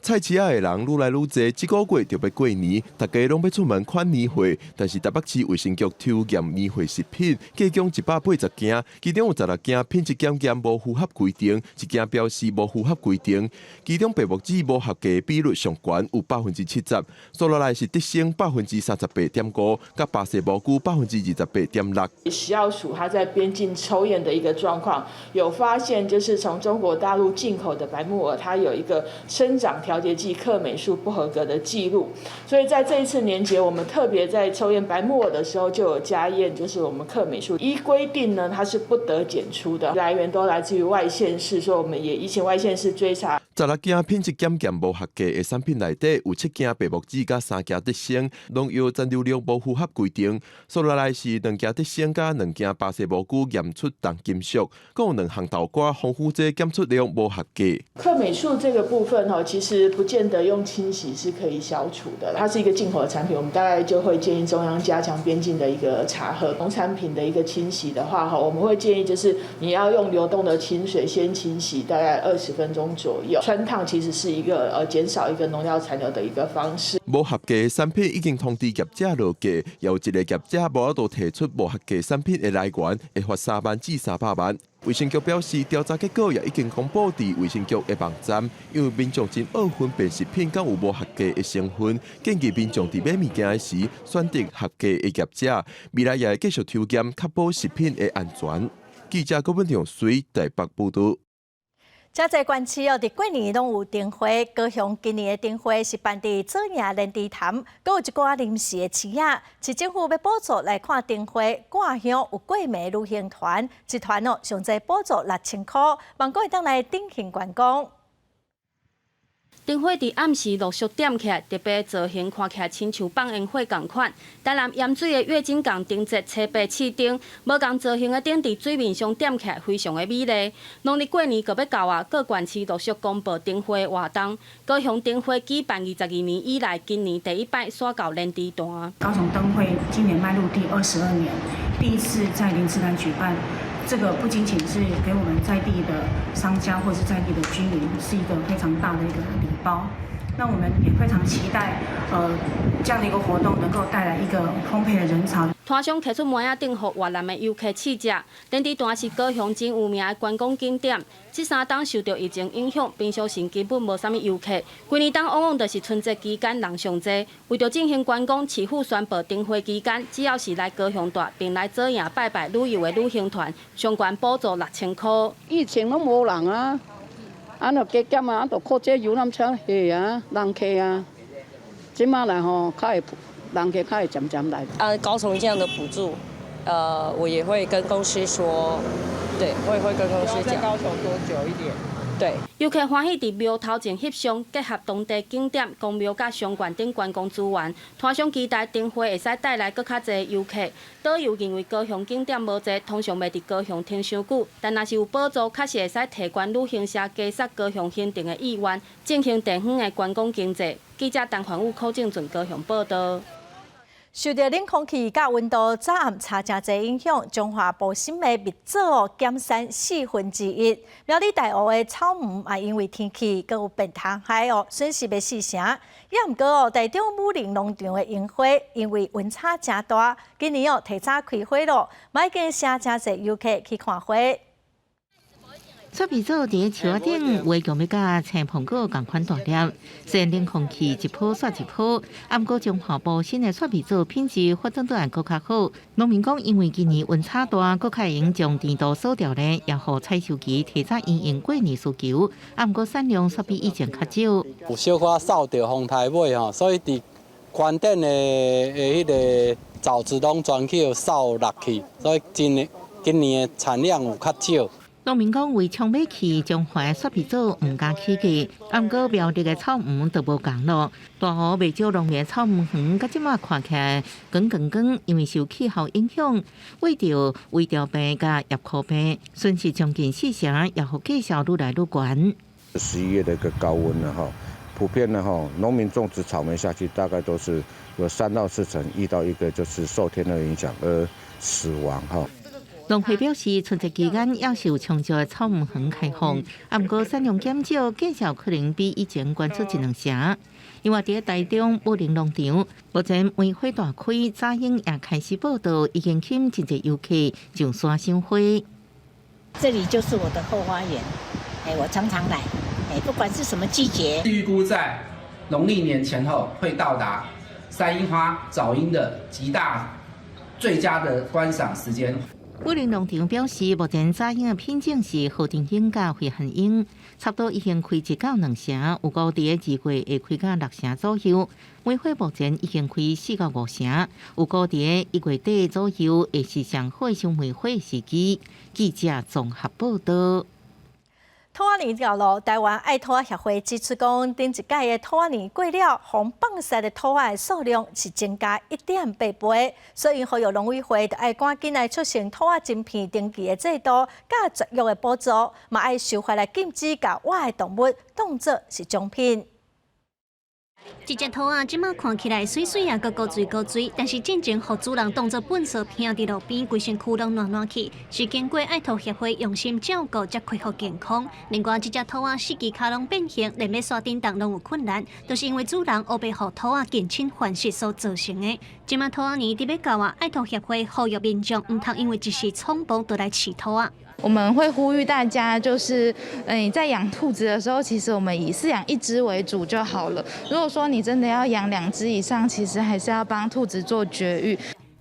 菜市仔的人愈來愈濟，這個月就欲過年，大家攏欲出門款年貨。但是台北市衛生局抽驗年貨食品，計共180件，其中有16件品質檢驗無符合規定，一件標示無符合規定。其中白木耳無合格比率上懸有70%，紲落來是德勝38.5%，佮巴西蘑菇28.6%。食藥署它在邊境抽驗的一個狀況，有發現就是從中國大陸進口的白木耳，它有一個生長調節劑克霉素不合格的記錄，所以在這一次年節，我們特別在抽驗白木耳的時候就有加驗，就是我們克霉素依規定呢，它是不得檢出的，來源都來自於外縣市，所以我們也移請外縣市追查。16件品質檢驗無合格的產品內底有7件白木耳佮3件德勝，農藥殘留量無符合規定。紲落來是2件德勝佮2件巴西蘑菇驗出重金屬，閣有兩項豆乾防腐劑檢出量無合格。克霉素這個部分吼，其實不見得用清洗是可以消除的，它是一個進口的產品，我們大概就會建議中央加強邊境的一個查核。農產品的一個清洗的話，哈，我們會建議就是你要用流動的清水先清洗大概20分鐘左右。汆燙其實是一個減少一個農藥殘留的一個方式。無合格的產品已經通知業者落架，有一個業者無法度提出無合格產品的來源，會罰3萬至300萬。衛生局表示，調查結果也已經公布佇衛生局的網站。因為民眾真愛分辨食品敢有無合格的成分，建議民眾佇買物件時選擇合格的業者。未來也會繼續抽驗，確保食品的安全。記者郭文良隨台北報道。遮濟縣市哦，佇過年攏有燈會。高雄今年的燈會是辦佇左營蓮池潭，閣有一寡臨時的市仔。市政府欲補助來看燈會、掛香有過暝旅行團，一團哦上濟補助6000箍，望閣會當來振興觀光。燈火佇暗時陸續點起來，特別造型看起來親像放煙火仝款。台南鹽水的月津港燈節初八試燈，無仝造型的燈佇水面上點起來，非常的美麗。農曆過年閣欲到啊，各縣市陸續公布燈會活動。高雄燈會舉辦22年以來，今年第一擺徙到蓮池潭。高雄燈會今年邁入第22年，第一次在蓮池潭舉辦。這個不僅僅是給我們在地的商家或是在地的居民是一個非常大的一個禮包。那我們也非常期待，這樣的一個活動能夠帶來一個豐沛的人潮。攤商提出糜仔頂予越南的遊客試食。蓮池潭是高雄真有名的觀光景點。這三冬受著疫情影響，平常時根本無啥物遊客。規年冬往往就是春節期間人上濟。為著振興觀光，市府宣布燈會期間，只要是來高雄蹛並來左營拜拜旅遊的旅行團，上懸補助6000箍。以前攏無人啊，啊若加減啊，就靠這遊覽車客啊，人客啊。這馬來吼，較會人客較會漸漸來。啊，高雄這樣的補助，我也會跟公司說，對，我也會跟公司講。在高雄多久一點？對。遊客歡喜佇廟頭前翕相，結合當地景點、宮廟佮商圈等觀光資源，攤商期待燈會會使帶來閣較濟遊客。導遊認為高雄景點無濟，通常袂佇高雄停傷久，但若是有補助，確實會使提懸旅行社加殺高雄行程的意願，振興地方的觀光經濟。記者陳環武、柯正俊高雄報導。受著冷空氣佮溫度早暗差誠濟影響，彰化埔心的蜜棗哦減產1/4。苗栗大湖的草莓也因為天氣閣有變蟲害哦，損失欲四成。也毋過哦，台中武陵農場的櫻花因為溫差誠大，今年哦提早開花囉，嘛已經吸誠濟遊客去看花。雪米棗佇樹仔頂，畫強欲佮青蘋果仝款大粒。雖然冷空氣一波煞一波，毋過彰化埔心的雪米棗品質發展得閣較好。農民講，因為今年溫差大，閣較會用將甜度鎖牢咧，也予採收期提早因應過年需求。毋過產量煞比以前較少。有小可受著風颱尾吼，所以佇寬頂的彼个棗子攏全去掃落去，所以今年的產量有較少。農民講，為搶欲去彰化雪米棗毋敢起價，毋過苗栗的草莓就無仝囉。大湖袂少農民草莓園，佮這馬看起來光光光，因為受氣候影響，為著萎凋病佮葉枯病，損失將近四成，也予價數愈來愈懸。 11月的一個高溫呢，哈，普遍呢，哈，農民種植草莓下去，大概都是有3到4成遇到一個就是受天候影響而死亡，哈。農會表示，春節期間猶是有充足的草莓園開放，毋過產量減少，價數可能比以前懸出一兩成。另外，佇台中武陵農場，目前梅花大開，早櫻也開始報到，已經吸引真濟遊客上山賞花。這裡就是我的後花園，我常常來，不管是什麼季節。預估在農曆年前後會到達山櫻花早櫻的極大最佳的觀賞時間。武陵農場表示，目前早櫻的品種是和田櫻佮灰寒櫻，差不多已經開1到2成，有估佇2月會開到6成左右。梅花目前已經開4到5成，有估佇1月底左右會是上好賞梅花時機。記者綜合報導。兔仔年到囉，臺灣愛兔仔協會指出講，頂一屆的兔仔年過了，予放殺的兔仔的數量是增加1.8倍，所以呼籲農委會著愛趕緊來促成兔仔晶片登記的制度，佮絕育的補助，嘛愛修法來禁止共活的動物當作是獎品。這隻兔仔這馬看起來媠媠啊，閣古錐古錐，但是進前予主人當作糞埽拚佇路邊，規身軀攏爛爛去，是經過愛兔協會用心照顧，才恢復健康。另外，這隻兔仔四肢跤攏變形，連欲徙振動攏有困難，都是因為主人烏白予兔仔近親繁殖所造成的。這馬兔仔年佇欲到啊，愛兔協會呼籲民眾毋通因為一時衝動就來飼兔仔。我們會呼籲大家，就是，在養兔子的時候，其實我們以飼養一隻為主就好了。如果說你真的要養兩隻以上，其實還是要幫兔子做絕育。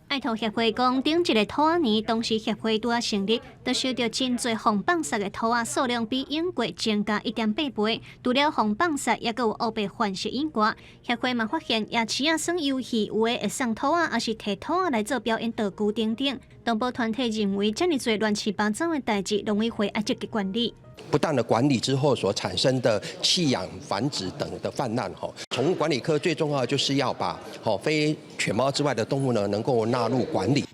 愛兔協會講，頂一个兔仔年，當時協會拄仔成立，就收著真濟予放殺的兔仔數量比往過增加1.8倍。除了予放殺，抑閣有烏白繁殖以外，協會嘛發現夜市仔耍遊戲，有的會送兔仔，抑是提兔仔來做表演道具等等。動保團體認為，遮爾濟亂七八糟的代誌，農委會愛積極管理。不當的管理之後所產生的棄養、繁殖等的泛濫，吼，寵物管理科最重要就是要把吼非犬貓之外的動物呢，能夠納入管理。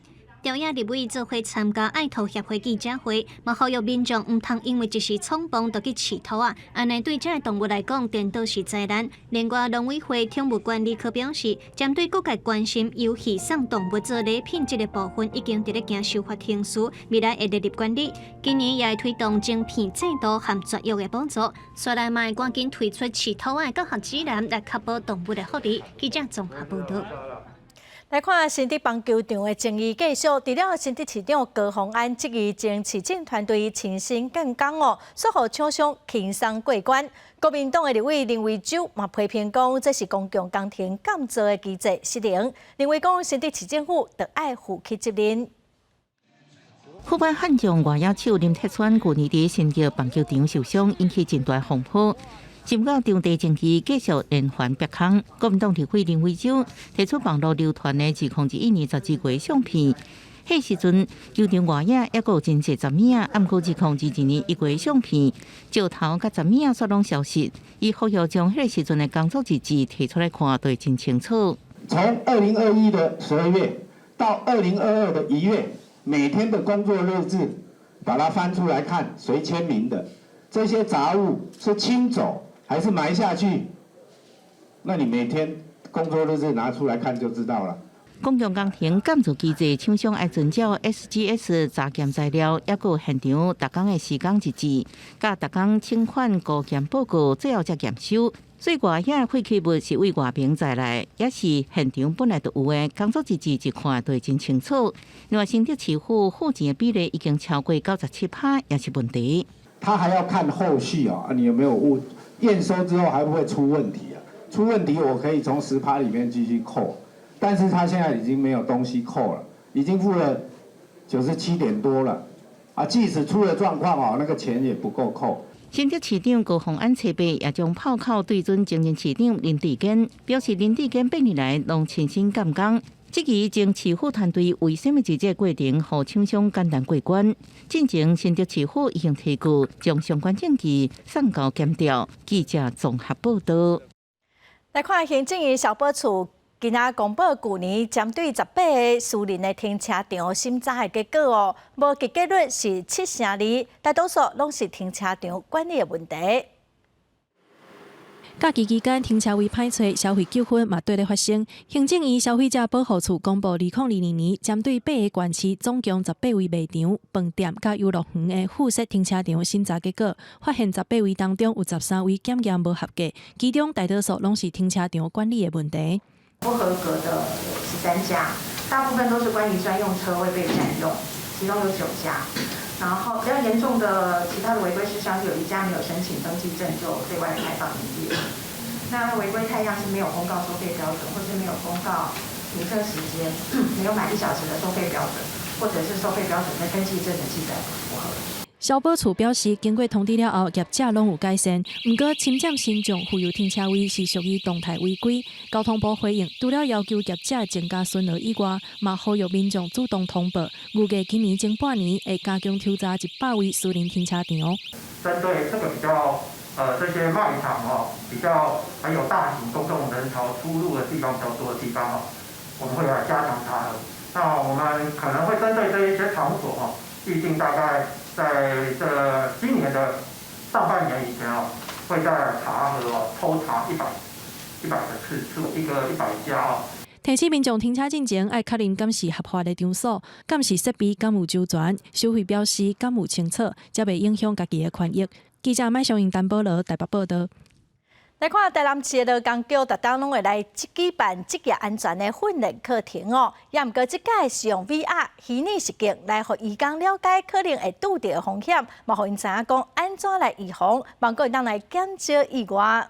朝野立委做伙參加愛兔協會記者會，嘛呼籲民眾毋通因為一時衝動就去飼兔仔，按呢對這个動物來講，顛倒是災難。另外，農委會寵物管理科表示，針對各界關心遊戲送動物做禮品這个部分，已經佇咧行修法程序，未來會列入管理。今年也會推動晶片制度和絕育的補助，煞來嘛會趕緊推出飼兔仔的教學指南，來確保動物的福利。記者綜合報導。來看新竹棒球場的爭議繼續，除了新竹市長高虹安質疑前市政團隊親身建工哦，煞予廠商輕鬆過關。國民黨的立委林為洲嘛批評講，這是公共工程建造的機制失靈，認為講新竹市政府著愛負起責任。富邦悍將外野手林鐵川舊年佇新竹棒球場受傷，引起真大風波。尋到場地爭議繼續連環逼空，國民黨立委林為洲提出網路流傳的2021年12月相片，彼時陣球場外野猶閣有真濟雜物仔，毋過2022年1月相片，石頭佮雜物仔煞攏消失。伊呼籲將彼个時陣的工作日誌提出來看，就會真清楚。從2021的12月到2022的1月，每天的工作日誌，把它翻出來看，誰簽名的？這些雜物是清走還是埋下去？那你每天工作日誌拿出來看就知道了。公共工程建造機制，廠商愛遵照 SGS 查驗材料，抑閣有現場逐工的施工日誌，佮逐工請款估驗報告，最後才驗收。所以外野廢棄物是對外爿載來，抑是現場本來就有的，工作日誌一看就會真清楚。另外，新竹市府付錢的比例已經超過97%，也是問題。他還要看後續啊，你有沒有誤驗收之後還會不會出問題啊？出問題我可以從10%裡面繼續扣，但是他現在已經沒有東西扣了，已經付了97點多了，啊，即使出了狀況哦，那個錢也不夠扣。新竹市長高虹安初八也將炮口對準前任市長林智堅，表示林智堅八年來攏親身監工，質疑前市府團隊為啥物佇這個過程予廠商簡單過關。進前新竹市府已經提告，將相關證據送交檢調。記者綜合報導。來看行政院消保處今仔公布舊年針對18个私人的停車場審查的結果哦，無及格率是7成2，大多數攏是停車場管理的問題。假期期間停車位歹揣，消費糾紛嘛綴咧發生。行政院消費者保護處公布，2022年針對八个縣市總共18位賣場、飯店佮遊樂園的附設停車場審查結果，發現18位當中有13位檢驗無合格，其中大多數攏是停車場管理的問題。不合格的13家，大部分都是關於專用車位被佔用，其中有9家。然後比較嚴重的其他的違規事項，有一家沒有申請登記證就對外開放營業。那違規態樣是沒有公告收費標準，或是沒有公告停車時間，沒有滿一小時的收費標準，或者是收費標準跟登記證的記載不符合。消保處表示，經過通知了後，業者攏有改善。毋過，侵佔民眾附有停車位是屬於動態違規。交通部回應，除了要求業者增加巡邏以外，嘛呼籲民眾主動通報。預計今年前半年會加強抽查100位私人停車場。針對這個比較，這些賣場哦，比較還有大型公眾人潮出入的地方比較多的地方哦，我們會來加強查核。那我們可能會針對這一些場所哦，預定大概在這今年的上半年以前哦，會再查核哦，抽查100個次數，一個100家哦。提醒民眾停車進前愛確認敢是合法的場所，敢是設備敢有周全，收費標示敢有清楚，才袂影響家己的權益。記者麥尚英、丹保羅台北報導。來看台南市的勞工局，逐冬攏會來舉辦職業安全的訓練課程哦。也毋過這屆是用 VR 虛擬實境來予移工了解可能會拄著的風險，嘛予𪜶知影講按怎來預防，望閣會當來減少意外。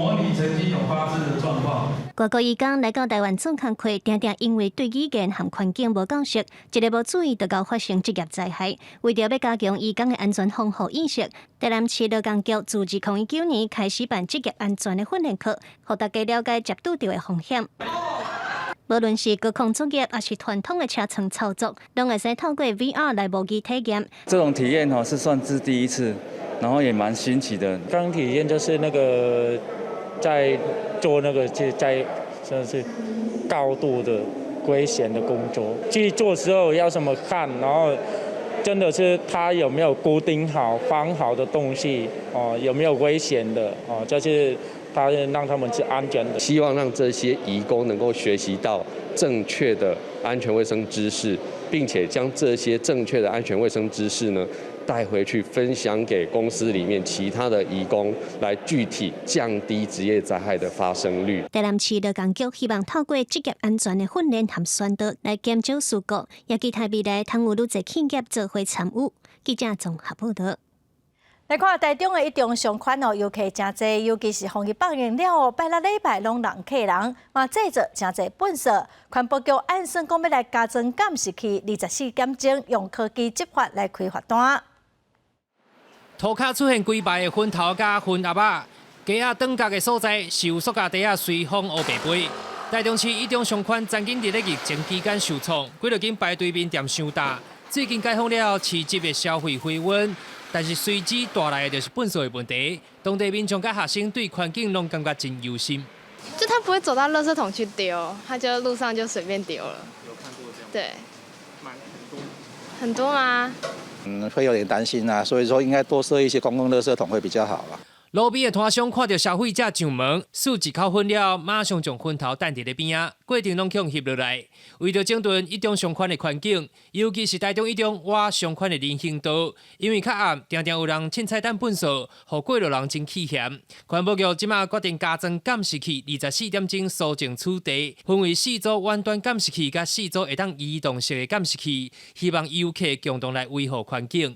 模擬曾經有發生的狀況。外國移工來到台灣做工課，定定因為對語言和環境無夠熟，一个無注意就會發生職業災害。為著欲加強移工的安全防護意識，台南市勞工局自2019年開始辦職業安全的訓練課，予大家了解接觸著的風險。無論是高空作業，抑是傳統的車床操作，攏會使透過 VR 來模擬體驗。這種體驗吼是算是第一次，然後也蠻新奇的。剛體驗就是那個在做那個就在真的是高度的危險的工作，去做時候要怎麼看，然後真的是他有沒有固定好、放好的東西哦，有沒有危險的哦，就是他讓他們是安全的。希望讓這些移工能夠學習到正確的安全衛生知識，並且將這些正確的安全衛生知識呢帶回去分享給公司裡面其他的移工，來具體降低職業災害的發生率。台南市勞工局希望透過職業安全的訓練和宣導，來減少事故，也期待未來通有愈濟企業做伙參與。記者綜合報道。來看台中的一中商圈哦，遊客誠濟，尤其是放日放映了後，拜六禮拜攏人客人，嘛製造誠濟糞埽。環保局按算講欲來加裝監視器，24點鐘用科技執法來開罰單。塗跤出現規排的昏頭佮昏鴨仔，街仔轉角的所在，受塑膠袋仔隨風烏白飛。台中市一中商圈曾經佇咧疫情期間受創，幾落間排隊麵店傷大。最近解封了後，市集的消費回溫，但是隨之帶來的就是糞埽的問題。當地民眾佮學生對環境攏感覺真憂心。就他不會走到垃圾桶去丟，他就路上就隨便丟了。有看過這樣？對。蠻很多。很多嗎？嗯，會有點擔心啊，所以說應該多設一些公共垃圾桶會比較好啦。路邊的攤商看著消費者上門，欶一口粉了後，馬上將粉頭擲佇咧邊仔，過程攏予翕落來。為著整頓一中商圈的環境，尤其是台中一中外商圈的人行道，因為較暗，定定有人凊彩擲糞埽，予過路人真氣嫌。環保局這馬決定加裝監視器，24點鐘搜證取締，分為四組遠端監視器佮四組會當移動式的監視器，希望遊客共同來維護環境。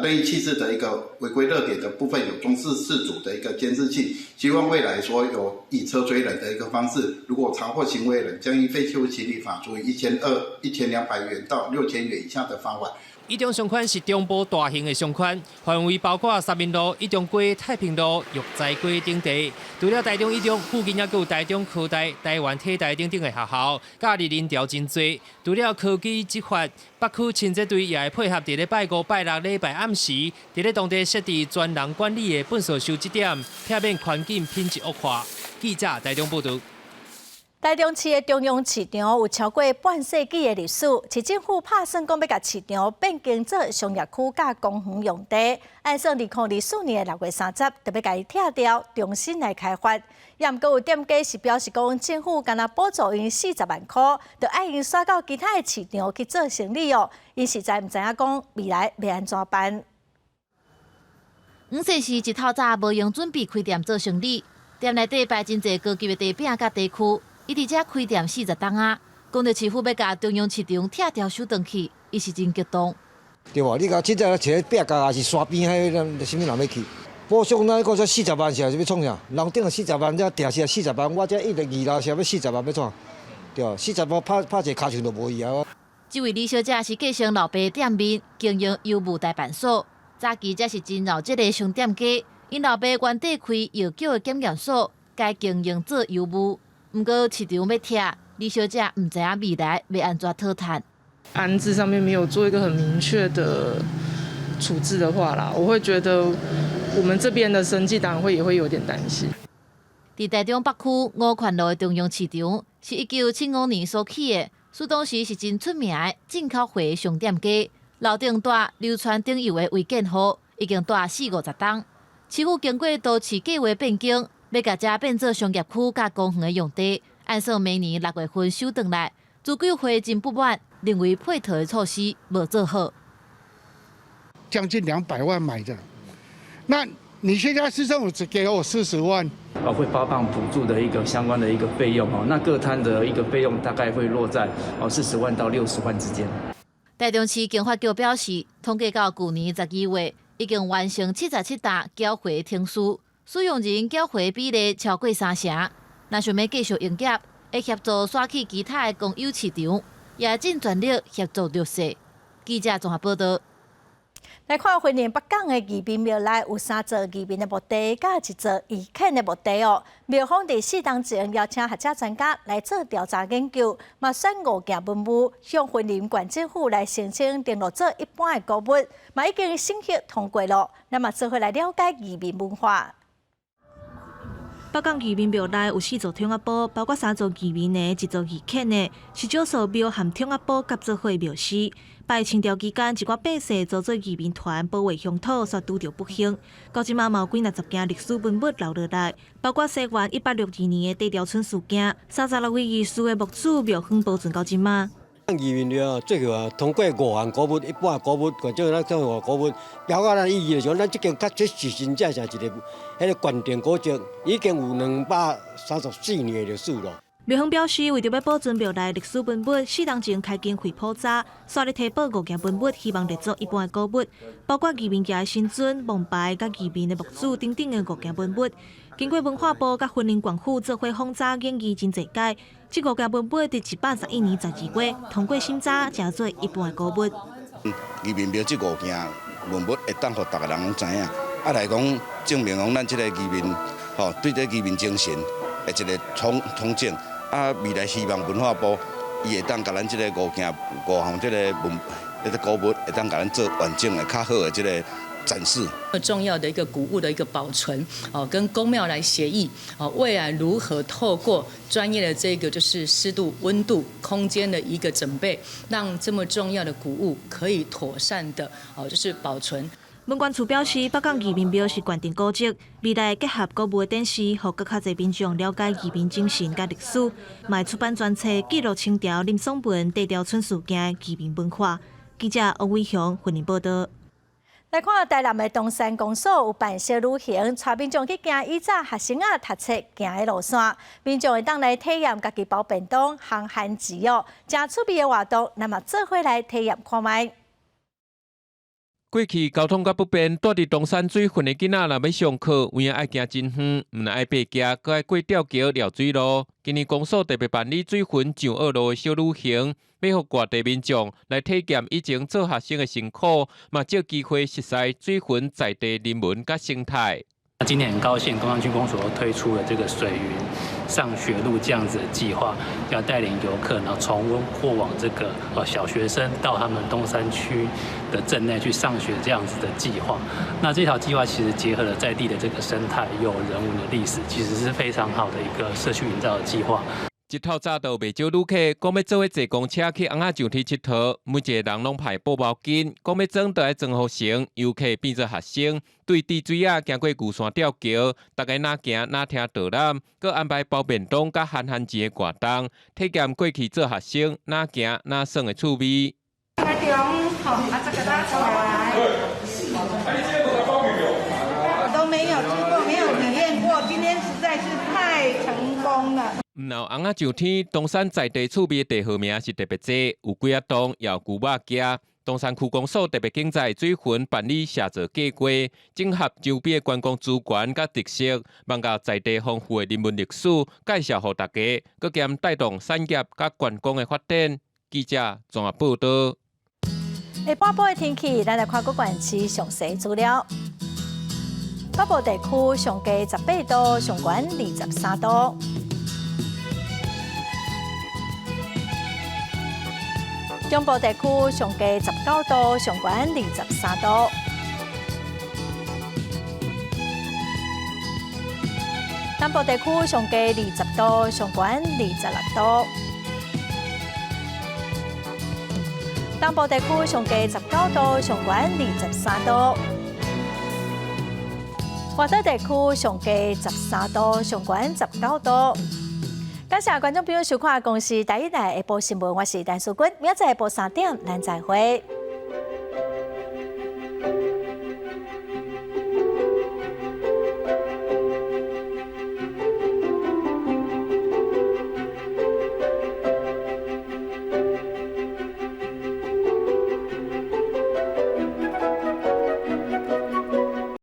任意棄置的一個違規熱點的部分有裝置四組的一個監視器，希望未來說有以車追人的一個方式，如果查獲行為人，將依廢棄物清理法處以1200、1200元到6000元以下的罰款。一中商圈是中部大型的商圈，範圍包括三民路、一中街、太平路、育才街等地。除了台中一中，附近猶閣有台中科大、台灣體大等等的學校，假日人潮真濟。除了科技執法，北區清潔隊也會配合佇咧拜五、拜六禮拜暗時，佇咧當地設置專人管理的糞埽收集點，避免環境品質惡化。記者台中報導。台中市的中央市場有超過半世紀的歷史，市政府拍算講欲共市場變更做商業區佮公園用地，按算2024年的6月30，就欲共伊拆掉，重新來開發。也毋過有店家是表示講，政府干焦補助𪜶40萬箍，就愛𪜶徙到其他的市場去做生理哦。𪜶實在毋知影講未來欲按怎辦。黃先生一透早無閒準備開店做生理，店內底擺真濟高級的茶餅佮茶區。伊佇遮開店40冬仔，講著市府欲共中央市場拆掉收轉去，伊是真激動。對無？你共凊彩一个壁角抑是山邊彼，啥物人欲去？補償咱講說四十萬是欲創啥？樓頂四十萬，這定是四十萬，我這一個二樓是欲四十萬欲創？對，四十萬拍拍一个跤手就無去啊！這位李小姐是繼承老爸店面，經營郵務代辦所，早期這是真鬧熱的商店街。𪜶老爸原底開藥局的檢驗所，改經營做郵務。毋過市場欲拆，李小姐毋知影未來欲按怎討趁。安置上面沒有做一個很明確的處置的話啦，我會覺得我們這邊的生計當然會也會有點擔心。佇台中北區五權路的中央市場，是1975年所起的，所以當時是真出名的進口貨商店街。樓頂蹛流傳頂油的違建戶，已經蹛四五十冬。市府經過都市計畫變更，欲共遮變做商業區佮公園的用地，按算明年6月份收轉來。自救會真不滿，認為配套的措施無做好。將近200萬買的，那你現在市政府只給我40萬，啊，會發放補助的一個相關的一個費用哦，那各攤的一個費用大概會落在40萬到60萬之間。台中市經發局表示，統計到舊年12月，已經完成77單繳回程序，使用人繳費比例超過三成。若想欲繼續營業，會協助徙去其他的公有市場，也盡全力協助弱勢。記者綜合報道。來看雲林北港的義民廟內有三座義民的墓地，佮一座移遣的墓地哦。廟方佇四冬前邀請學者專家來做調查研究，嘛選五件文物向雲林縣政府來申請登錄做一般的古物，嘛已經審核通過囉。咱嘛做伙來了解義民文化。北港義民廟內有四座桶仔埔，包括三座義民的，一座移遣的，是少數廟和桶仔埔合做伙廟司。拜清朝期間，一寡百姓組做義民團保衛鄉土，煞拄著不幸。到這馬嘛有幾若十件歷史文物留落來，包括西元1862年的地條村事件，36位義士的墓誌廟方保存到這馬。義民廟最後啊，通過五項古物，一般古物，或者咱講五古物，表達咱意義就是講，咱這間確實是真正是一个彼个縣定古蹟，已經有234年的歷史咯。廟方表示，為著欲保存廟內歷史文物，四冬前開經費普查，煞咧提報五件文物，希望列作一般的古物，包括義民爺的神尊、王牌、佮義民的墓誌等等的五件文物。經過文化部佮雲林縣府做伙訪查研議真濟擺，這五件文物佇111年12月通過審查，成做一般的古物。義民廟這五件文物會當予逐个人攏知影，啊來講證明講咱這個義民吼對這義民精神的一個憧憧憬。啊，未來希望文化部伊會當共咱這个五件五項這個文，這個古物會當共咱做完整的、較好的這個展示。重要的一個古物的一個保存，哦，跟宮廟來協議，哦，未來如何透過專業的這個就是濕度、溫度、空間的一個準備，讓這麼重要的古物可以妥善的，哦，就是保存。文管處表示，北港義民廟是縣定古蹟，未來結合古物的展示，予閣較濟民眾了解義民精神佮歷史，嘛會出版專冊記錄清朝林爽文地條村事件的義民文化。記者王偉雄雲林報導。來看台南的東山公所有辦小旅行，帶民眾去行以早學生仔讀冊行的路線，民眾會當來體驗家己包便當、烘番薯哦，誠趣味的活動，咱嘛做伙來體驗看覓。過去交通較不便，蹛佇東山水份的囡仔若欲上課，有影愛行真遠，毋但愛爬崎，閣愛過吊橋、掠水路。今年公所特別辦理水份上學路的小旅行，欲予外地民眾來體驗以前做學生的辛苦，嘛藉機會熟似水份在地人文佮生態。今年很高興，東山區公所推出了這個水雲上學路這樣子的計劃，要帶領遊客呢重溫過往這個小學生到他們東山區的鎮內去上學這樣子的計劃。那這條計劃其實結合了在地的這個生態，又有人文的歷史，其實是非常好的一個社區營造的計劃。一透早就有袂少旅客講欲做伙坐公車去尪仔上天𨑨迌，每一个人攏派布毛巾，講欲裝就愛裝予成，遊客變做學生，對滴水仔行過牛山吊橋，逐家若行若聽導覽，閣安排包便當佮烘番薯的活動，體驗過去做學生若行若耍的趣味。都沒有吃過，沒有體驗過，今天實在是太成功了。毋但尪仔上天，東山在地趣味的地號名是特別濟，有幾仔棟，也有牛肉崎。東山區公所特別景在水份辦理寫作計劃，整合周邊的觀光資源佮特色，望共在地豐富的人文歷史介紹予大家，閣兼帶動產業佮觀光的發展。記者綜合報導。下半晡的天氣，咱來看各縣市詳細資料。北部地區上低18度，上懸23度。中部地區上低19度，上懸23度。南部地區上低20度，上懸26度。東部地區上低19度，上懸23度。外島地區上低13度，上懸19度。感謝觀眾朋友收看《公視第一台下晡新聞》，我是陳淑君，明仔載下晡3點，咱再會。